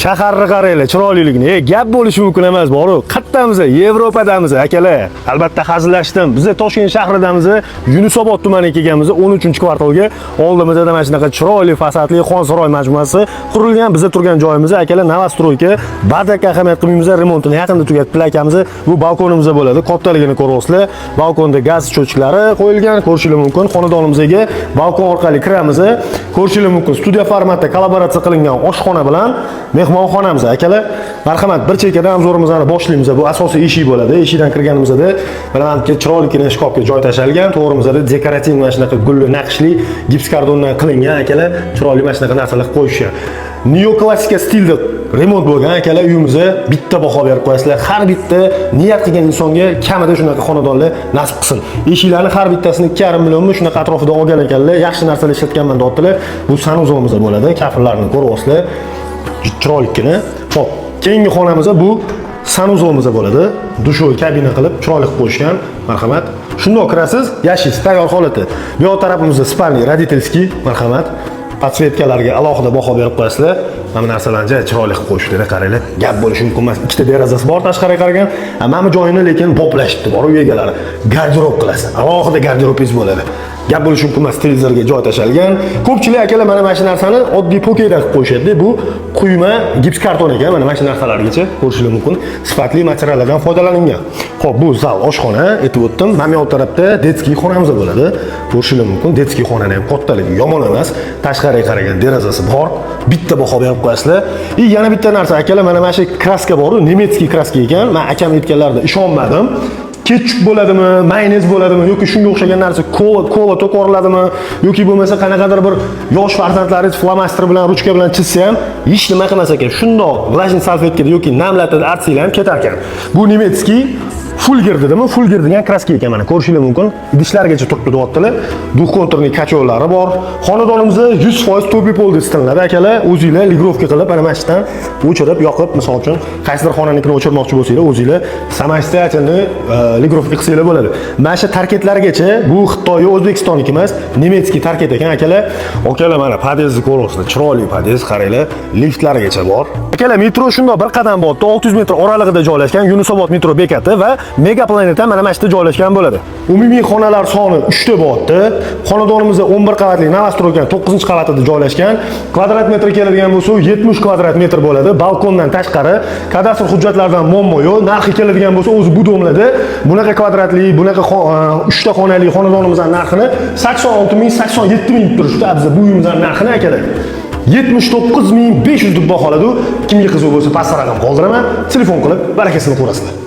Shaharni qaranglar, chiroyliligini. Gap bo'lishi mumkin emas, boru. Qayerdamiz? Yevropadamiz, akalar. Albatta hazillashdim. Biz Toshkent shahridamiz, Yunusobod tumaniga kelganmiz, 13-kvartalga. Oldimizda mana shunaqa chiroyli fasadli Xonsaroy majmuasi qurilgan. Biz turgan joyimiz, akalar, новостройка. Бардак ka ahamiyat qilmaymiz, remontini yaqinda tugatib akamiz. Bu balkonimiz bo'ladi. Kattaligini ko'ryapsizlar. Balkonda gaz счётчик lari qo'yilgan, ko'rishingiz mumkin. Xonadonimizga balkon orqali kiramiz. Ko'rishingiz mumkin. Studiya formatda kollaboratsiya qilingan oshxona bilan mehmonxonamiz, akalar. Marhamat, bir chekkadan обзор imizni boshlaymiz. Bu asosiy eshik bo'ladi. Eshikdan kirganimizda mana bu chiroyli shkafga joy tashalgan. To'g'rimizda dekorativ mana shunaqa gulli naqshli gips kartondan qilingan, akalar, chiroyli mana shunaqa narsalar qo'yishgan. Neoklassika stilda remont bo'lgan, akalar, uyimizga bitta baho berib qo'yasizlar. Har bitta niyat qilgan insonga kamida shunaqa xonadonlar nasib qilsin. Eshiklarni har bittasini 2,5 millionmi, shunaqa atrofida olgan ekanlar. Yaxshi narsalar ishlatganman deyaptilar. Bu санузел imiz bo'ladi. Kafelarni ko'ryapsizlar. Chiroylikkina. Xo'p, keyingi xonamiz bu санузел imiz bo'ladi. Душевой kabina qilib chiroyli qilib qo'yishgan. Marhamat. Shundoq kirasiz, yashaysiz, tayyor holati. Bu yoq tarafimizda спальный, родительский, marhamat. Подсветка larga alohida baho berib qo'yasizlar. Mana bu narsalarni juda chiroyli qilib qo'yishdi, qaranglar. Gap bo'lishi mumkin emas. Ikkita derazasi bor tashqariga qaragan. Mana bu joyini lekin boplashibdi, bor uy egalari. Garderob qilasiz. Alohida garderobingiz bo'ladi. Gap bo'lishi mumkin emas, televizorga joy tashalgan. Ko'pchilik, akalar, mana shu narsani oddiy pokeydan qilib qo'yishadi. Bu quyma gips karton ekan, mana shu narsalargacha ko'rishingiz mumkin. Sifatli materiallardan foydalanilgan. Xo'p, bu zal, oshxona aytib o'tdim. Mana bu yoq tarafda детский xonamiz bo'ladi. Ko'rishingiz mumkin. Детский xonani ham kattaligi yomon emas. Tashqariga qaragan derazasi bor. Bitta baho berib qo'yasizlar. И yana bitta narsa, akalar, mana shu краска bor-u, немецкий краска ekan. Men akam aytganlarida ishonmadim. Ketchup bo'ladimi, mayonez bo'ladimi yoki shunga o'xshagan narsa, kola to'koriladimi yoki bo'lmasa qanaqadir bir yosh farzandlaringiz flomaster bilan, ruchka bilan chizsa ham hech nima qilmas ekan. Shundoq влажный салфетка da yoki namlatib artsanglar ham ketar ekan. Bu немецкий Fulger dedimi? Fulger degan краска ekan, mana ko'rishingiz mumkin. Idishlargacha turibdi deyaptilar. Двухконтурный котёл lari bor. Xonadonimizda 100% топливопол isitiladi, akalar. O'zinglar регулировка qilib, mana shu yerdan o'chirib, yoqib, misol uchun, qaysidir xonanikini o'chirmoqchi bo'lsanglar, o'zinglar самостоятельно регулировка qilsanglar bo'ladi. Mana shu tarketlargacha bu Xitoy, O'zbekistonniki emas, немецкий tarket ekan, akalar. Akalar, mana podyezdni ko'ryapsizlar. Chiroyli podyezd, qaranglar, liftlarigacha bor. Akalar, metro shundoq bir qadam bor, 600 metr oralig'ida joylashgan Yunusobod metro bekati va Mega Planeta mana shu yerda joylashgan bo'ladi. Umumiy xonalar soni 3 ta bo'lyapti. Xonadonimizda 11 qavatli новостройка 9-qavatida joylashgan. Kvadrat metr keladigan bo'lsa, 70 kvadrat metr bo'ladi. Balkondan tashqari kadastr hujjatlaridan muammo yo'q. Narxi keladigan bo'lsa, o'zi bu дом larda bunaqa kvadratli, bunaqa 3 ta xonali xonadonimizning narxini 86 ming, 87 ming turishdi. Biz bu uyimizning narxini, akalar, 79 500 deb baholadi. Kimga qiziq bo'lsa, pastda raqam qoldiraman. Telefon qilib barakasini ko'rasizlar.